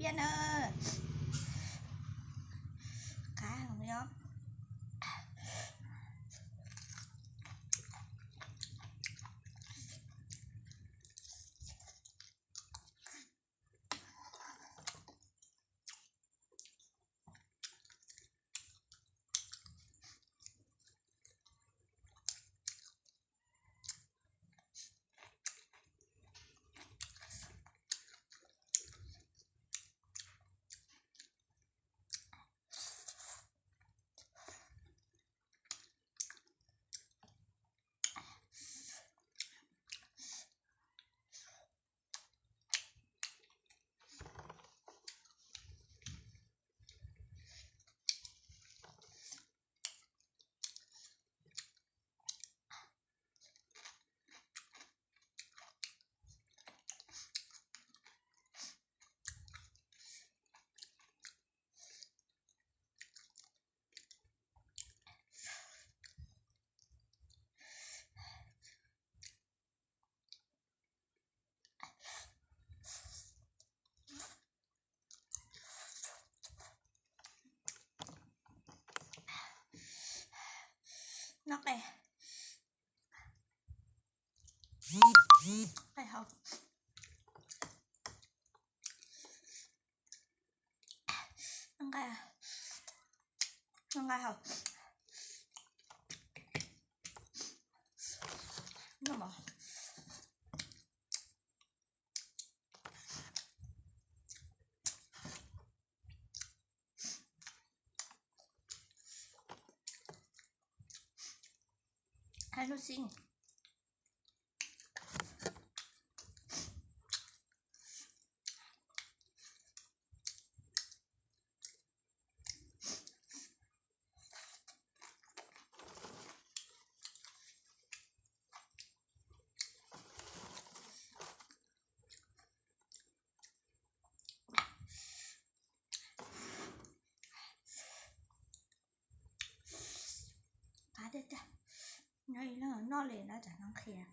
Pia na. Qab heev os. Noj qe, qe hau. Noj nqaij, noj nqaij hau. Noj mov. Hais lub xib. Qab tiag tiag. Nyob ib leeg noj li no tsam no qhia.